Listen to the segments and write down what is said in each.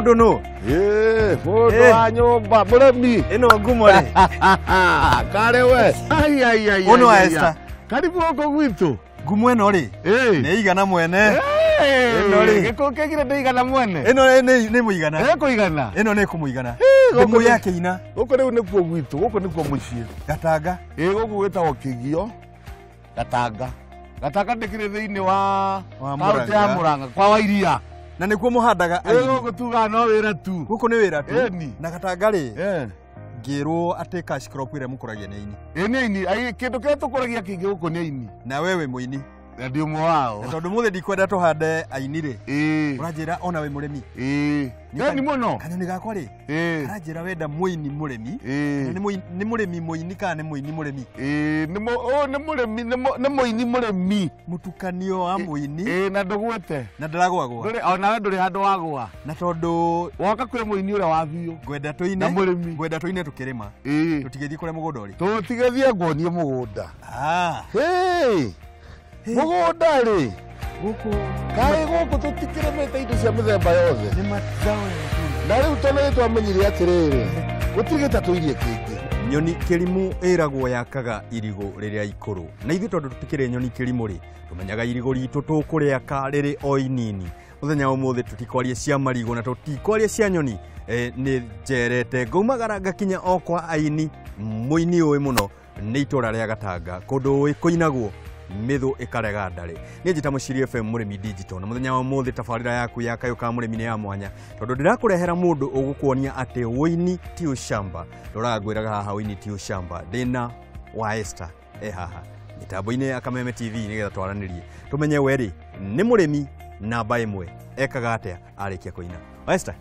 Mundu nu mundu wa nyumba muremi ino ngumo ri kare we ai ai ai uno wa Esther karibu huko gwitu ngumo ino ri ni igana mwene ino ri giko kegire ndi igana mwene ino ni muigana ikuigana ino ni kumuigana ngumo yake ina guku riu nikuo gwitu guku nikuo mucii Gatanga guku gwitagwo Kigio Gatanga Gatanga ndikiri thiini wa kaunti ya Murang'a kwa Wairia na nikuo muhandaga guku tugaga no wira tu guku ni wira tu na Gatanga ri ngirwo ati cash crop ira mukuragia ni aini ni aini kindu kiria tukuragia kingi guku ni aini na wewe muini na ndi umwe wao tondu muthe ndikwenda tuhande aini ri uranjira ona we murimi ni muno kanyoni gakwa ri aranjira wenda muini murimi ni murimi muini kana ni muini murimi ni murimi ni muini murimi mutukanio wa muini na ndugwete na ndaragwagwa nduri ona we nduri handu wagwa na tondu woka kwi muini uria wa biu ngwenda tuine na murimi ngwenda tuine tukirima tutigithie kuria mugunda uri tutigithie nguonie mugunda mugunda ri guku kai guku tutikiremete indo cia mithemba yothe ni mazao ya matunda na riu tondu ni twamenyire atiriri gutiri gĩtatũirie kĩngĩ nyoni kĩrimũ ĩragwo yakaga irigũ rĩrĩa ikũrũ na ithuĩ tondũ tũtikĩrĩ nyoni kĩrimũ rĩ tũmenyaga irigũ ritũ tũkũrĩaka rĩrĩ o inini mũthenya wa ũmũthĩ tũtikwaria cia marigũ na tũtikwaria cia nyoni nĩ njerete ngaumagara ngakinya o kwa aini mũini ũĩ mũno nĩ itũra rĩa Gatanga kũndũ ũĩ kũinagwo mithu ikarega ndari ni njita Muciri FM Murimi Digital na muthenya wa muthi tabarira yaku ya kayo ka murimi ni ya mwanya tondu ndirakurehera mundu ugukuonia ati wini ti ucamba ndoraga ngwiraga haha wini ti ucamba ndina wa Esther haha mitambo-ini ya Kameme TV nigetha twaranirie tumenye weri ni murimi namba imwe ekaga atia arikia kuina wa Esther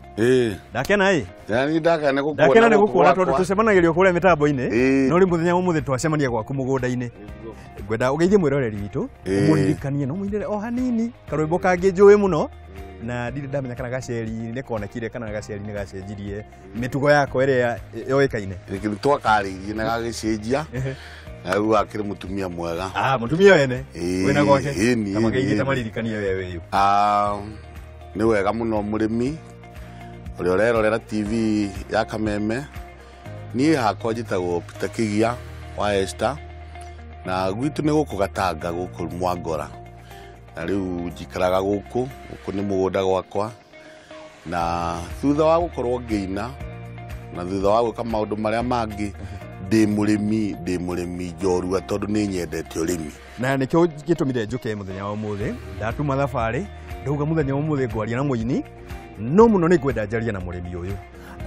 ndakena yani ndakena gukuona ndakena ni gukuona tondu tucemanagirio kuria mitambo-ini no ri muthenya umuthi twacemania gwaku mugunda-ini ngwenda ugeithie mwiroreri witu umuririkanie no muinire o hanini karwimbo kangi njui muno na ndiri ndamenya kana gaceri ni konekire kana gaceri ni gacenjirie mitugo yako iria yoikaine twakaririe na gagicenjia na riu akiri mutumia mwega mutumia wene wina gwake kama tamaririkanie wewe yu ni wega muno murimi uria urerorera TV ya Kameme nie hakwa njitagwo Peter Kigia wa Esther na gwitu ni guku Gatanga guku Mwangora na riu njikaraga guku guku ni mugunda gwakwa na thutha wa gukorwo ngiina na thutha wa gwika maundu maria mangi ndi murimi njorua tondu ni nyendete urimi na nikio gitumire njuke muthenya wa umuthi ndatuma thabari ndauga muthenya wa umuthi ngwaria na muini no muno ni ngwenda njarie na murimi uyu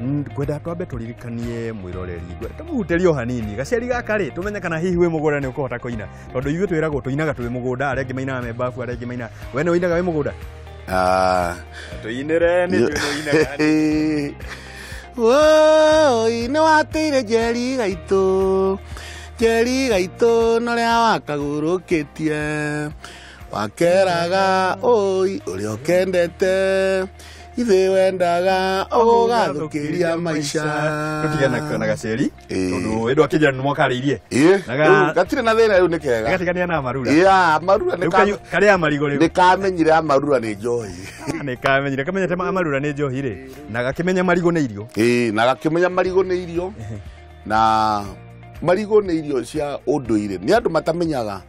ngwenda twambe turirikanie mwiroreri ngwenda tumuhuterie o hanini gaceri gaka ri tumenye kana hihi wi mugunda ni ukuhota kuina tondu ithuĩ twiragwo tuinaga twi mugunda aria angi mainaga me bafu aria angi mainaga we ni uinaga wi mugunda tuinire ni tuinaga woi ni wateire njeri gaitu njeri gaitu noria wakagũrũkĩtie wakeraga oi ũrĩa ũkendete ithe wendaga ũgũgathũkĩria maica tutigana na gaceri tondu ĩndũ akĩnjĩra nĩ mwakarĩirie gatirĩ na thĩna rĩu nĩ kega gatigania na marura marura nĩ karĩa marigũ rĩu nĩ kamenyire amarura nĩ njohi nĩ kamenyire kamenyete amarura nĩ njohi rĩ na gakĩmenya marigũ nĩ irio na gakĩmenya marigũ nĩ irio na marigũ nĩ irio cia ũndũire nĩ andũ matamenyaga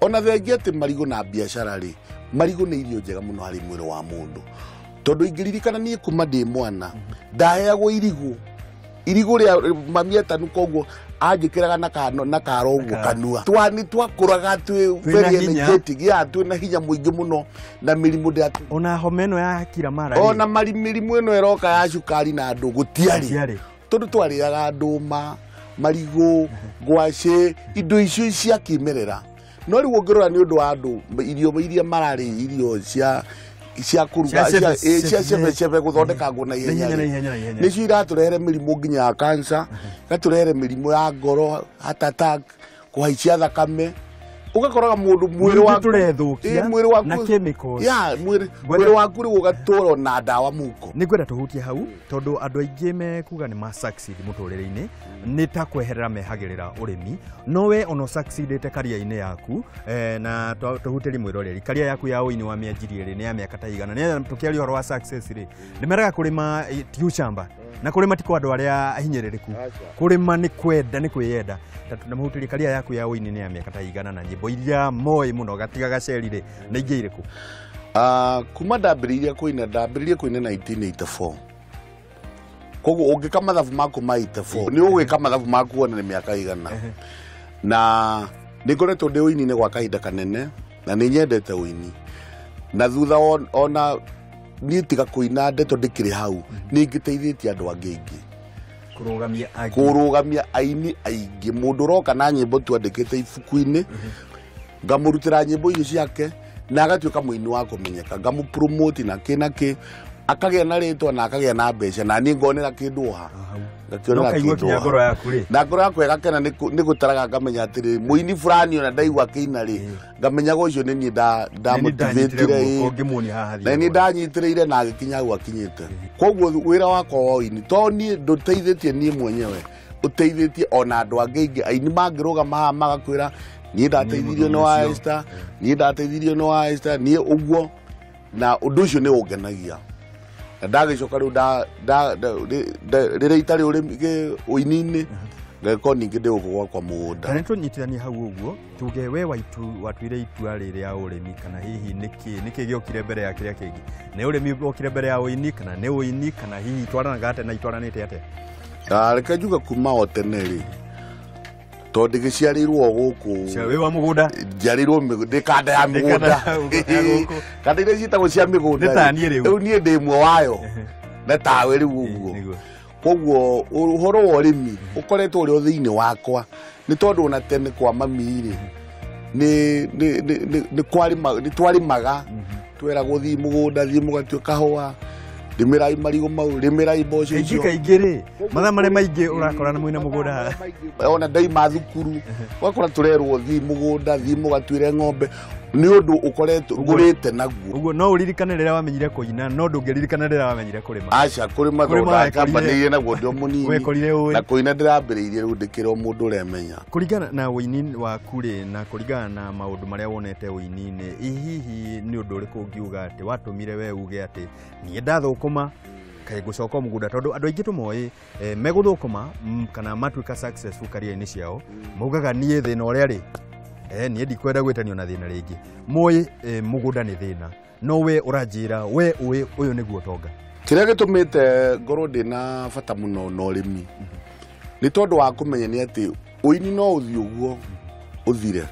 ona thengia atĩ marigũ na biacara rĩ marigũ nĩ irio njega mũno harĩ mwĩrĩ wa mũndũ tondu ingĩririkana niĩ kuma ndĩ mwana ndaheagwo irigũ irigũ rĩa mami etanuka ũguo anjĩkĩraga na karo ũguo kanua twani twakũraga twĩ very energetic ya twĩ na hinya mũingĩ mũno na mĩrimũ ndĩa ona homa ĩno ya kira mara ona mĩrimũ ĩno ĩroka ya cukari na andũ gũtiarĩ tondu twarĩaga ndũma marigũ ngwacĩ indo icio cia kĩmerera no rĩu ũngĩrora nĩ ũndũ wa andũ irio iria mararĩ irio cia kuruga cia cebe guthondekagwo na ihenya nicio iraturehere mĩrimũ nginya ya cancer igaturehere mĩrimũ ya ngoro heart attack kũhaicia thakame Ũgakoraga mũndũ mwĩrĩ waku tũrethukia mwĩrĩ waku na chemicals. Ya mwĩrĩ waku rĩu ũgatũrwo na ndawa mũhuko. Nĩ ngwenda tũhutie hau tondũ andũ aingĩ mekuga nĩ ma succeed mũtũrĩre-inĩ nĩ ta kweherera mehagĩrĩra ũrĩmi, no we ona succeedĩte karia-inĩ yaku na tũhutĩrie mwĩroreri karia yaku ya ũini wa mĩanjirie rĩ nĩ ya mĩaka ta igana. Nĩ tũkĩaria ũhoro wa success rĩ, nĩ meraga kũrĩma ti ũcamba na kũrĩma ti kwa andũ arĩa ahinyĩrĩrĩku, kũrĩma nĩ kwenda nĩ kwĩyenda. Na mahutĩrie karia yaku ya ũini nĩ ya mĩaka ta igana na nyĩmbo iria moĩ mũno gatiga gaceri rĩ nĩ ingĩ irĩkũ? Kuma ndambĩrĩirie kũina, ndambĩrĩirie kũina 1984. Koguo ũngĩka mathabu maku ma 84 nĩ ũgwĩka mathabu maku wone nĩ mĩaka igana. Na nĩ ngoretwo ndĩ ũini-inĩ gwa kahinda kanene na nĩ nyendete ũini. Na thutha ona niĩ tiga kũina ndeto ndĩkĩrĩ hau nĩ ngĩteithĩtie andũ angĩ aingĩ kũrũgamia aini aingĩ. Mũndũ ũroka na nyĩmbo twandĩkĩte ibuku-inĩ ngamũrutĩra nyĩmbo icio ciake na agatuĩka mũini wa kũmenyeka, ngamũpromote na kĩ na kĩ, akagĩa na rĩtwa na akagĩa na mbeca na niĩ ngonera kĩndũ haha ngakĩonera kĩndũ ngoro yaku rĩ na ngoro yakwa ĩgakena nĩ gũtaraga ngamenya atĩrĩ mũini fulani ona ndaigua akĩina rĩ ngamenyaga ũcio nĩ niĩ ndamotivatire na niĩ ndanyitĩrĩire na agĩkinya hau akinyĩte. Koguo wĩra wakwa wa ũini to niĩ ndũteithĩtie niĩ mwenyewe, ũteithĩtie ona andũ angĩ aingĩ aini mangĩrũgama haha magakwĩra niĩ ndateithirio nĩ wa Esther, niĩ ndateithirio nĩ wa Esther, niĩ ũguo, na ũndũ ũcio nĩ ũngenagia. Na ndagĩcoka rĩu rĩrĩa itarĩ ũini-inĩ ngagĩkorwo ningĩ ndĩ gũkũ gwakwa mũgũnda. Na nĩtũnyitithanie hau ũguo tuge we watuire itua rĩrĩa ũrĩmi kana hihi nĩkĩ gĩokire mbere ya kĩrĩa kĩngĩ? Nĩ ũrĩmi wokire mbere ya ũini kana nĩ ũini kana hihi itwaranaga atĩa na itwaranĩte atĩa? Reke njuge kuma o tene rĩ tondũ ndĩgĩciarĩirwo o gũkũ wĩ wa mũgũnda, njiarĩirwo ndĩ kanda ya mũgũnda, kanda iria ciĩtagwo cia mĩgũnda rĩu niĩ ndĩ ĩmwe wayo na tawe rĩu ũguo. Koguo ũhoro wa ũrĩmi ũkoretwo ũrĩ o thĩinĩ wakwa nĩ tondũ ona tene kwa mami rĩ nĩ twarĩmaga, tweragwo thiĩ mũgũnda, thiĩ mũgatue kahũa, rĩmĩrai marigũ mau, rĩmĩrai mboco icio. Kaingĩ rĩ mathaa marĩa maingĩ ũrakora na mwĩna mũgũnda ona ndaima thukuru ũgakora tũrerwo thiĩ mũgũnda, thiĩ mũgatuĩre ng'ombe, nĩ ũndũ ũkoretwo ngũrĩte naguo. Ũguo no ũririkane rĩrĩa wamenyire kũina no ndũngĩririkana rĩrĩa wamenyire kũrĩma? Aca, kũrĩma tondũ naguo ndĩ o mũnini na kũina ndĩrambĩrĩirie rĩu ndĩkĩrĩ o mũndũ ũremenya. Kũringana na ũini waku rĩ na kũringana na maũndũ marĩa wonete ũini-inĩ, hihi nĩ ũndũ ũrĩkũ ũngiuga atĩ watũmire we uge atĩ niĩ ndathũkũma kaĩ ngũcoka mũgũnda? Tondũ andũ aingĩ tũmoĩ megũthũkũma kana matuĩka successful career-inĩ ciao maugaga niĩ thĩna ũrĩa rĩ niĩ ndikwenda gwĩtanio na thĩna rĩngĩ, moĩ mũgũnda nĩ thĩna, no we ũranjĩra we ũĩ ũyũ nĩguo ũtonga. Kĩrĩa gĩtũmĩte ngorwo ndĩna bata mũno na ũrĩmi nĩ tondũ wa kũmenya nĩ atĩ ũini no ũthiĩ ũguo ũthire,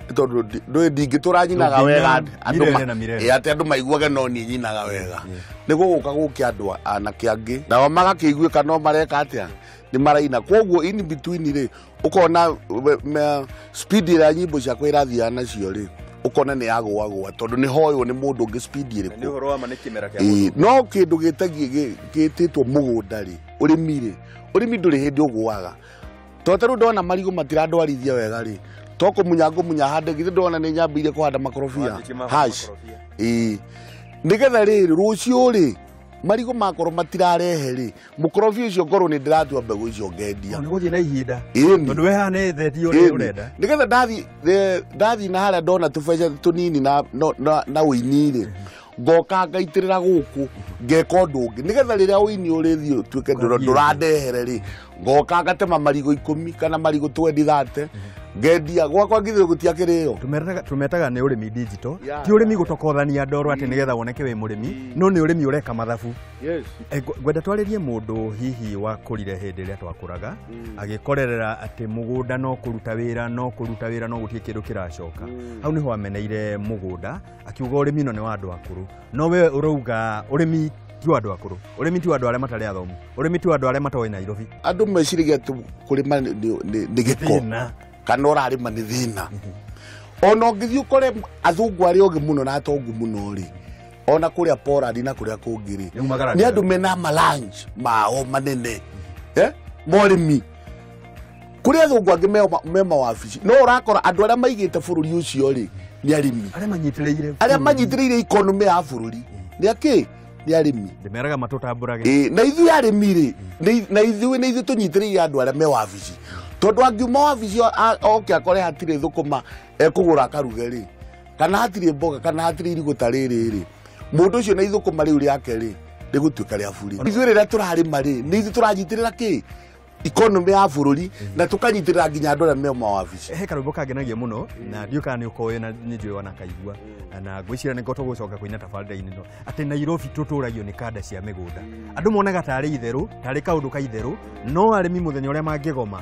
nĩ tondũ ndingĩtũra nyinaga wega atĩ andũ maiguage no niĩ nyinaga wega, nĩ gũgũka gũke andũ anake angĩ nao magakĩiguĩka no mareka atĩa nĩ maraina. Koguo in between rĩ ũkona speed ĩrĩa nyimbo ciakwa irathiaga nacio rĩ ũkona nĩ yagũagũa tondũ nĩ hoywo nĩ mũndũ ũngĩ speed ĩrĩkũ. Nĩ ũhoro wa ma nĩ kĩmera kĩa mũndũ. No kĩndũ gĩtĩtwo mũgũnda rĩ, ũrĩmi rĩ, ũrĩmi ndũrĩ hĩndĩ ũgũaga. Tondũ ta rĩu ndona marigũ matirandwarithia wega rĩ, to kũmunya ngũmunya hande, githĩ ndona nĩ nyambĩrĩirie kũhanda makorobia hash ĩĩ, nĩgetha rĩrĩ rũciũ rĩ marigũ makorwo matirarehe rĩ mũkorobia ũcio ngorwo nĩ ndĩratua mbegũ icio ngendia. Nĩ gũthiĩ na ihinda tondũ we haha nĩ theti ũrĩa ũrenda, nĩgetha ndathiĩ na harĩa ndona tũbeca tũnini na ũini rĩ ngoka ngaitĩrĩra gũkũ ngeka ũndũ ũngĩ, nĩgetha rĩrĩa ũini ũrĩthiĩ ũtuĩke ndũrandehere rĩ ngoka ngatema marigũ 10 kana marigũ 20 ngendia gwakwa ngithĩ gũtiakĩrĩo. Tũmetaga nĩ ũrĩmi digital, ti ũrĩmi gũtokothania ndoro atĩ nĩgetha woneke wĩ mũrĩmi, no nĩ ũrĩmi ũreka mathabu. Ngwenda twarĩrie mũndũ hihi wakũrire hĩndĩ ĩrĩa twakũraga agĩkorerera atĩ mũgũnda no kũruta wĩra no kũruta wĩra no gũtirĩ kĩndũ kĩracoka. Hau nĩho ameneire mũgũnda akiuga ũrĩmi no nĩ wa andũ akũrũ, no we ũrauga ũrĩmi ti wa andũ akũrũ, ũrĩmi ti wa andũ arĩa matarĩ athomu, ũrĩmi ti wa andũ arĩa matoĩ Nairobi. Andũ meciragia atĩ kũrĩma nĩ gĩko kana ũrarĩma nĩ thĩna. Ona ũngĩthiĩ ũkore athũngũ arĩa ogĩ mũno na atongu mũno rĩ, ona kũrĩa Poland na kũrĩa kũngĩ rĩ, nĩ andũ mena malanch mao manene morĩmi. Kũrĩ athũngũ angĩ me mawabici no ũrakora andũ arĩa maigĩte bũrũri ũcio rĩ nĩ arĩmi arĩa manyitĩrĩire economy ya bũrũri nĩ akĩ nĩ arĩmi ndĩmeraga matũtambũrage na ithuĩ arĩmi rĩ na ithuĩ nĩ ithuĩ tũnyitĩrĩire andũ arĩa me wabici tondũ angiuma wabici oke akore hatirĩ thũkũma ekũgũra akaruge rĩ kana hatirĩ mboga kana hatirĩ irigũ ta rĩrĩ rĩ mũndũ ũcio na ithũkũma rĩu rĩake rĩ rĩgũtuĩka rĩa buri. Ithuĩ rĩrĩa tũrarĩma rĩ nĩ ithuĩ tũranyitĩrĩra kĩ economy ya bũrũri na tũkanyitĩrĩra nginya andũ arĩa me mawabici. He karwĩmbo kangenagia mũno na ndiũĩ kana nĩ ũkoĩ na nĩ njũĩ wanakaigua na ngwĩciria nĩ tũgũcoka kũina tabarĩra-inĩ ĩno atĩ Nairobi tũtũragio nĩ kanda cia mĩgũnda. Andũ monaga tarĩ itherũ tarĩ kaũndũ ka itherũ no arĩmi mũthenya ũrĩa mangĩgoma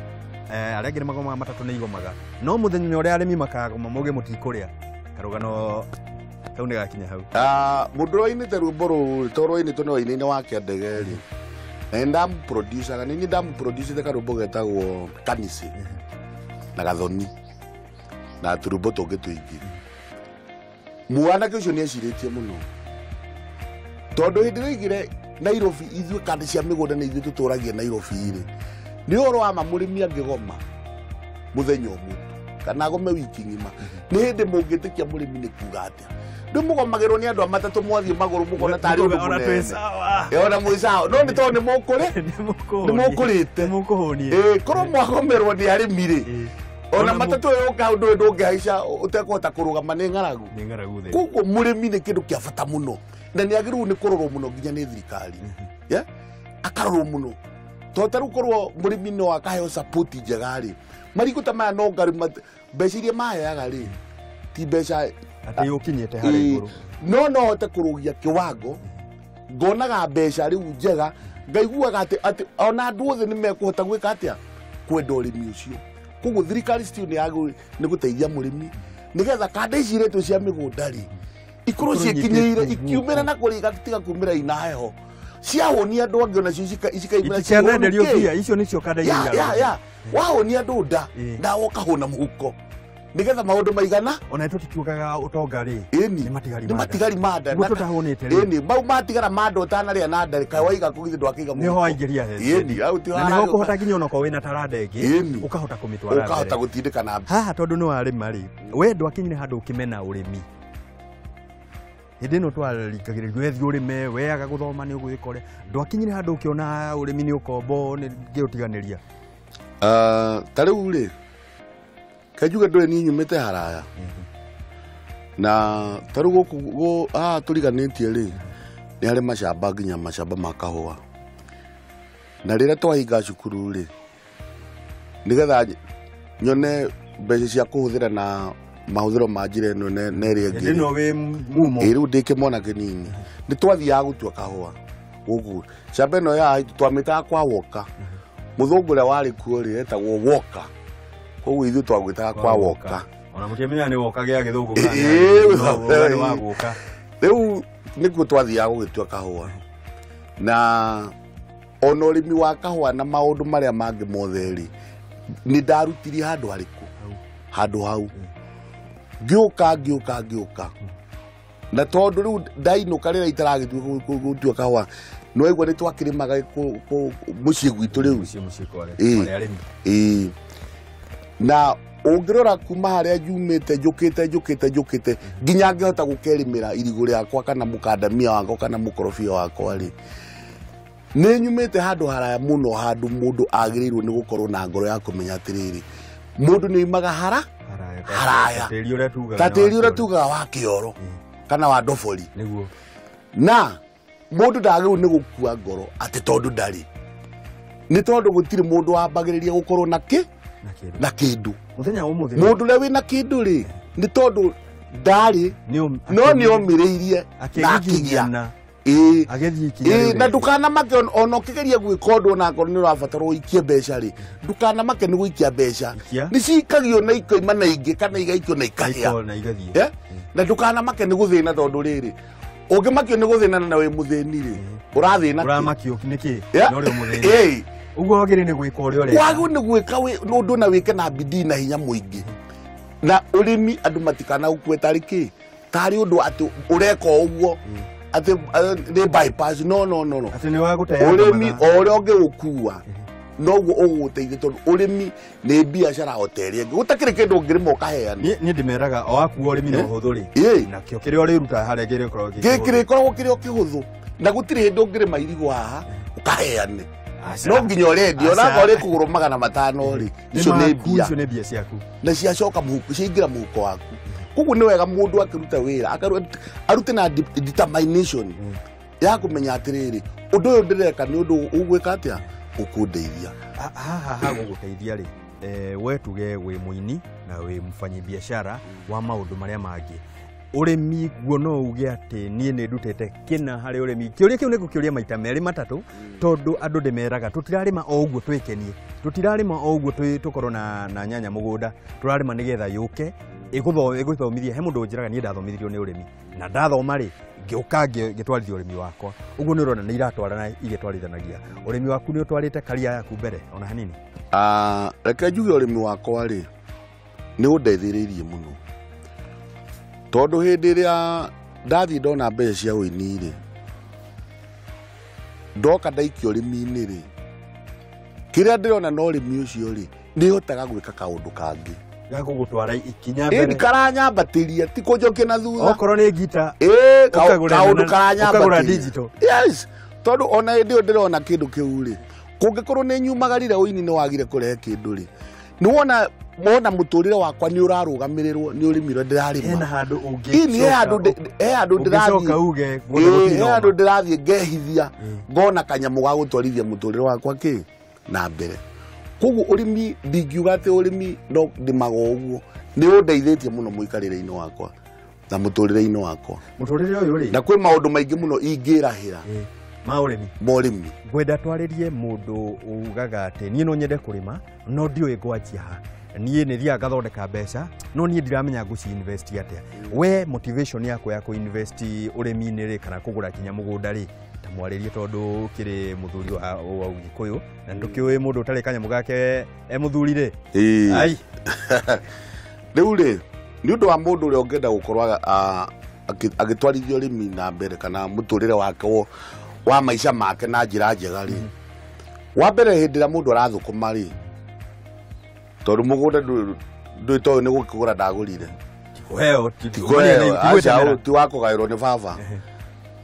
arĩa angĩ nĩ magomaga matatũ nĩ igomaga no mũthenya ũrĩa arĩmi makagoma mauge mũtikũrĩa karũgano kau nĩ gakinya hau. Mũndũ ũrĩa wainĩte rwĩmbo rũrũ to rwainĩtwo nĩ wainĩine wa Kĩandege rĩ na nĩ ndamũproducaga nĩ niĩ ndamũproducĩte karwĩmbo getagwo Kanisi na Gathoni na tũrwĩmbo tũngĩ tũingĩ. Mwanake ũcio nĩ ecirĩtie mũno tondũ hĩndĩ ĩrĩa oigire Nairobi ithuĩ kanda cia mĩgũnda nĩ ithuĩ tũtũragia Nairobi rĩ nĩ ũhoro wa ma mũrĩmi angĩgoma mũthenya ũmwe tu kana agome wiki ng'ima nĩ hĩndĩ mũngĩtĩkia mũrĩmi nĩ kuga atĩa rĩu mũgomagĩrwo nĩ andũ a matatũ mwathiĩ magũrũ mũkona tarĩ ũndũ mũnene ona mwĩ sawa no nĩ tondũ nĩ mũkũrĩte korwo mwagomerwo nĩ arĩmi rĩ ona matatũ yoka ũndũ ũyũ ndũngĩhaica ũtekũhota kũrũgama nĩ ng'aragu. Koguo mũrĩmi nĩ kĩndũ kĩa bata mũno na nĩ agĩrĩirwo nĩ kũrorwo mũno nginya nĩ thirikari akarorwo mũno tondũ ta rĩu korwo mũrĩmi no akaheo support njega rĩ marigũ ta maya no ngarĩ mbeca iria maheaga rĩ ti mbeca atĩ ũkinyĩte harĩa igũrũ no hote kũrũgia kĩwango ngonaga mbeca rĩu njega ngaiguaga atĩ ona andũ othe nĩ mekũhota gwĩka atĩa kwenda ũrĩmi ũcio. Koguo thirikari still nĩ yagĩrĩirwo nĩ gũteithia mũrĩmi nĩgetha kanda ici iretwo cia mĩgũnda rĩ ikorwo ciĩkinyĩire ikiumĩra na kũrĩa igatiga kumĩra ina heho ciahũnia andũ angĩ onacio cikaimĩra itikanenderio mbia icio nĩcio kanda iria wahũnia andũ nda nawe ũkahũna mũhuko nĩgetha maũndũ maigana ona itũ tũtiugaga ũtonga rĩ nĩ matigari ma nda nĩguo tũtahũnĩte rĩ ĩni mau matigara ma nda ũtanarĩa na nda kaĩ waiga kũ githĩ ndwakĩiga mũhuko nĩho waingĩria ĩni na nĩho ũkũhota nginya onokorwo wĩna taranda ĩngĩ ũkahota kũmĩtwara mbere ũkahota gũtindĩka na haha tondũ nĩ warĩma rĩ we ndwakinyire handũ ũkĩmena ũrĩmi hĩndĩ ĩno twarikagĩrĩrio wethiĩ ũrĩme weaga gũthoma nĩ ũgwĩka ũrĩa ndwakinyire handũ ũkĩona ũrĩmi nĩ ũkombo nĩ ngĩũtiganĩria. Ta rĩu rĩ kanjuge ndũĩ niĩ nyumĩte haraya na ta rĩu gũkũ haha tũriganĩtie rĩ nĩ harĩ macamba nginya macamba ma kahũa na rĩrĩa twahinga cukuru rĩ nĩgetha nyone mbeca cia kũhũthĩra na mahũthĩro ma njĩra ĩno na ĩrĩa ĩngĩ ĩno wĩ mumo rĩu ndĩ kĩmwana kĩnini nĩ twathiaga gũtua kahũa gũkũ camba ĩno ya twamĩtaga kwa woka mũthũngũ ũrĩa warĩ kuo rĩ etagwo Woka koguo ithuĩ twagwĩtaga kwa woka ona mũtiamenyaga nĩ woka gĩa gĩthũngũ kana nĩ wa gũka rĩu nĩkuo twathiaga gũgĩtua kahũa na ona ũrĩmi wa kahũa na maũndũ marĩa mangĩ mothe rĩ nĩ ndarutirie handũ harĩkũ handũ hau ngĩũka ngĩũka ngĩũka na tondũ rĩu ndainũka rĩrĩa itaragĩtua gũtua kahũa no waigua nĩ twakĩrĩmaga mũciĩ gwitũ rĩu ĩĩ na ũngĩrora kuma harĩa njumĩte njũkĩte njũkĩte njũkĩte nginya ngĩhota gũkerĩmĩra irigũ rĩakwa kana mũkandamia wakwa kana mũkorobia wakwa rĩ nĩ nyumĩte handũ haraya mũno handũ mũndũ agĩrĩirwo nĩ gũkorwo na ngoro ya kũmenya atĩrĩrĩ mũndũ nĩ oimaga haraya ta tĩri ũrĩa tugaga wa kĩoro kana wa ndobori na mũndũ ndagĩrĩirwo nĩ gũkua ngoro atĩ tondũ ndarĩ nĩ tondũ gũtirĩ mũndũ wambagĩrĩria gũkorwo na kĩ na kĩndũ mũthenya ũmũthĩ mũndũ ũrĩa wĩna kĩndũ rĩ nĩ tondũ ndarĩ no nĩ omĩrĩirie na akĩgĩa na ndũkanamake ona ũkĩgeria gwĩka ũndũ ona akorwo nĩ ũrabatara ũikie mbeca rĩ ndũkanamake nĩ gũikia mbeca nĩ cikagio na ikoima na ingĩ kana igaikio na ikahĩa na ndũkanamake nĩ gũthĩna tondũ rĩrĩ ũngĩmakio nĩ gũthĩna na wĩ mũthĩni rĩ ũrathĩna ũramakio nĩkĩ no ũrĩ mũthĩni ũguo wagĩrĩire nĩ gwĩka ũrĩa ũreka wagĩrĩirwo nĩ gwĩka ũndũ na wĩke na bidii na hinya mũingĩ na ũrĩmi andũ matikanagũkue tarĩ kĩ tarĩ ũndũ atĩ ũreka o ũguo atĩ nĩ bypass no no no no atĩ nĩ wa gũteanga ũrĩmi o ũrĩa ũngĩũkua Noguo ũgũgũteithia tondũ ũrĩmi nĩ biacara o ta ĩrĩa ĩngĩ. Gũtakĩrĩ kĩndũ ũngĩrĩma ũkaheana. Niĩ ndĩmeraga o waku ũrĩmi nĩ ũhũthũ rĩ. Nakĩo kĩrĩa ũrĩruta harĩa kĩrĩkoragwo kĩ kĩrĩkoragwo kĩrĩ o kĩhũthũ. Na gũtirĩ hĩndĩ ũngĩrĩma irigũ haha ũkaheane. No nginya ũrendia onakorwo rĩkũgũrwo 500 rĩ, icio nĩ mbia. Icio nĩ mbia ciaku. Na ciacoka mũhuko, ciaingĩra mũhuko waku. Koguo nĩ wega mũndũ akĩruta wĩra, arute na determination ya kũmenya atĩrĩrĩ, ũndũ ũyũ ndĩreka nĩ ũndũ ũgwĩka atĩa, ũkũndeithia. Haha ha gũgũteithia rĩ, we tuge wĩ mũini na wĩ mfanyibiashara wa maũndũ marĩa mangĩ. Ũrĩmi guo no uge atĩ niĩ nĩ ndutĩte kĩna harĩ ũrĩmi. Kĩũria kĩu nĩ ngũkĩũria maita merĩ matatũ tondũ andũ ndĩmeraga tũtirarĩma o ũguo twĩkenie, tũtirarĩma o ũguo tũkorwo na nyanya mũgũnda, tũrarĩma nĩgetha yũke ĩgũthomithie. He mũndũ ũnjĩraga niĩ ndathomithirio nĩ ũrĩmi na ndathoma rĩ ngĩũka ngĩtwarithia ũrĩmi wakwa. Ũguo nĩ ũrona nĩ iratwarana igĩtwarithanagia. Ũrĩmi waku nĩ ũtwarĩte career yaku mbere ona hanini? Reke njuge ũrĩmi wakwa rĩ nĩ ũndeithĩrĩirie mũno tondũ hĩndĩ ĩrĩa ndathiĩ ndona mbeca cia ũini rĩ, ndoka ndaikia ũrĩmi-inĩ rĩ, kĩrĩa ndĩrona na ũrĩmi ũcio rĩ nĩ hotaga gwĩka kaũndũ kangĩ gagũgũtwara ikinya mbere. Karanyambatĩria, ti kũnjokia na thutha. Okorwo nĩ ngita, kaũndũ karanyambatĩria. Digital. Yes, tondũ ona hĩndĩ ĩyo ndĩrona kĩndũ kĩu rĩ, kũngĩkorwo nĩ nyumagarire ũini nĩ wagire kũrehe kĩndũ rĩ, nĩ wona wona mũtũrĩre wakwa nĩ ũrarũgamĩrĩrwo nĩ ũrĩmi ũrĩa ndĩrarĩma. Hena handũ ũngĩ. He handũ ndĩrathiĩ. Uge he handũ ndĩrathiĩ ngehithia, ngona kanyamũ ga gũtwarithia mũtũrĩre wakwa kĩ na mbere. Koguo ũrĩmi ndingiuga atĩ ũrĩmi no ndĩmaga ũguo, nĩ ũndeithĩtie mũno mũikarĩre-inĩ wakwa na mũtũrĩre-inĩ wakwa. Mũtũrĩre ũyũ rĩ, na kwĩ maũndũ maingĩ mũno ingĩrahĩra ma ũrĩmi. Ma ũrĩmi. Ngwenda twarĩrie mũndũ ugaga atĩ niĩ no nyende kũrĩma no ndiũĩ ngwanjia ha. Niĩ nĩ thiaga ngathondeka mbeca no niĩ ndiramenya ngũci invest atĩa. We motivation yaku ya kũ-invest ũrĩmi-inĩ rĩ kana kũgũra kinya mũgũnda rĩ, ta mwarĩrie tondũ ũkĩrĩ mũthuri wa Ũgĩkũyũ na ndũkĩũĩ mũndũ ũtarĩ kanyamũ gake e mũthuri rĩ. Ai. Rĩu rĩ, nĩ ũndũ wa mũndũ ũrĩa ũngĩenda gũkorwo agĩtwarithia ũrĩmi na mbere kana mũtũrĩre wake wa maica make na njĩra njega rĩ, wa mbere hĩndĩ ĩrĩa mũndũ arathũkũma rĩ, tondũ mũgũnda ndũĩ toĩ nĩ gũkĩgũra ndagũrire. Tikũheo, ti wa kũgaĩrwo nĩ baba,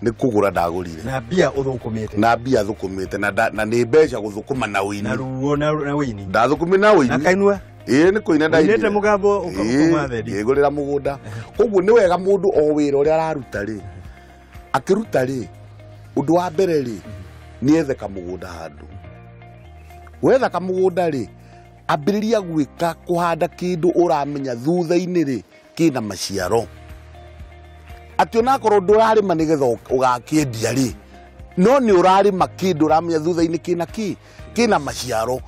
nĩ kũgũra ndagũrire. Na mbia ũthũkũmĩte. Na mbia thũkũmĩte na nĩ mbeca gũthũkũma na ũini. Na ruo na ũini. Ndathũkũmĩ na ũini. Na kainua. Ĩĩ nĩ kũina ndainire. Ũinĩte mũgambo ũkauma thendi. Ngĩgũrĩra mũgũnda. Koguo nĩ wega mũndũ o wĩra ũrĩa araruta rĩ, akĩruta rĩ, ũndũ wa mbere rĩ, nĩ ethe kamũgũnda handũ. Wetha kamũgũnda rĩ, ambĩrĩria gwĩka kũhanda kĩndũ ũramenya thutha-inĩ rĩ kĩna maciaro. Atĩ onakorwo ndũrarĩma nĩgetha ũgakĩendia rĩ, no nĩ ũrarĩma kĩndũ ũramenya thutha-inĩ kĩna kĩ, kĩna maciaro.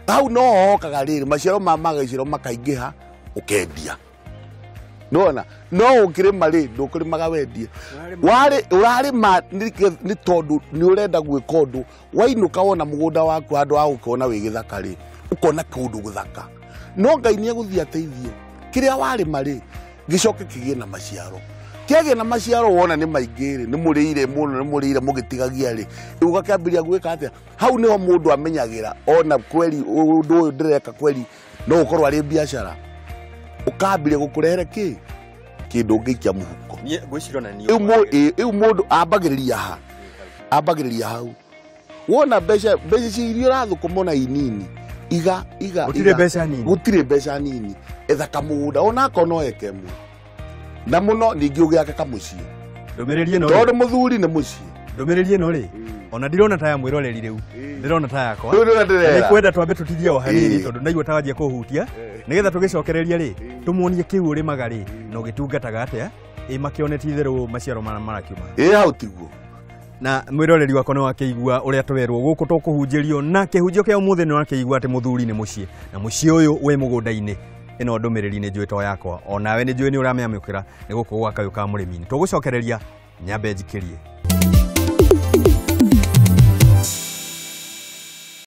Hau no hokaga rĩrĩ maciaro ma magaciaro makaingĩha ũkendia. Nona no ũkĩrĩma rĩ ndũkũrĩmaga wendie. Ũrarĩma nĩ tondũ nĩ ũrenda gwĩka ũndũ, wainũka wona mũgũnda waku handũ ha gũkĩona wĩ gĩthaka rĩ, ũkona kũndũ gũthaka. No Ngai nĩ egũthiĩ ateithie kĩrĩa warĩma rĩ gĩcoke kĩgĩe na maciaro. Kĩagĩa na maciaro wona nĩ maingĩ rĩ, nĩ mũrĩire mũno, nĩ mũrĩire mũgĩtigagia rĩ, rĩu ũgakĩambĩrĩria gwĩka atĩa? Hau nĩho mũndũ amenyagĩra ona kweli ũndũ ũyũ ndĩreka kweli no ũkorwo arĩ biacara. Ũkambĩrĩria gũkũrehere kĩ? Kĩndũ ũngĩikia mũhuko. Rĩu mũndũ ambagĩrĩria ha? Ambagĩrĩria hau. Wona mbeca iria ũrathũkũma ona inini, iga iga. Gũtirĩ mbeca nini. Gũtirĩ mbeca nini. Etha kamũgũnda onakorwo no eke ĩmwe. Na mũno ningĩ ũgĩake kamũciĩ. Ndũmĩrĩri ĩno rĩ. Tondũ mũthuri nĩ mũciĩ. Ndũmĩrĩri ĩno rĩ, ona ndirona ta ya mwĩroreri rĩu, ndĩrona ta yakwa. Rĩu ndĩrona ndĩrera. Nĩ kwenda twambe tũtigie o hanini tondũ ndaigua ta wanjia kũhutia, nĩgetha tũgĩcokererie rĩ, tũmuonie kĩu ũrĩmaga rĩ, na ũgĩtungataga atĩa, ĩ makĩone ti itherũ maciaro marakiuma. Ĩ hau tiguo. Na mwĩroreri wakwa nĩ wakĩigua ũrĩa twerwo gũkũ tũkũhunjĩrio, na kĩhunjio kĩa ũmũthĩ nĩ wakĩigua atĩ mũthuri nĩ mũciĩ, na mũciĩ ũyũ wĩ mũgũnda-inĩ. Ĩno ndũmĩrĩri nĩ njũĩ to yakwa, onawe nĩ njũĩ nĩ ũramĩamũkĩra nĩ gũkũ gwa Kayũ ka Mũrĩmi-inĩ. Tũgũcokereria nyambe njikĩrie.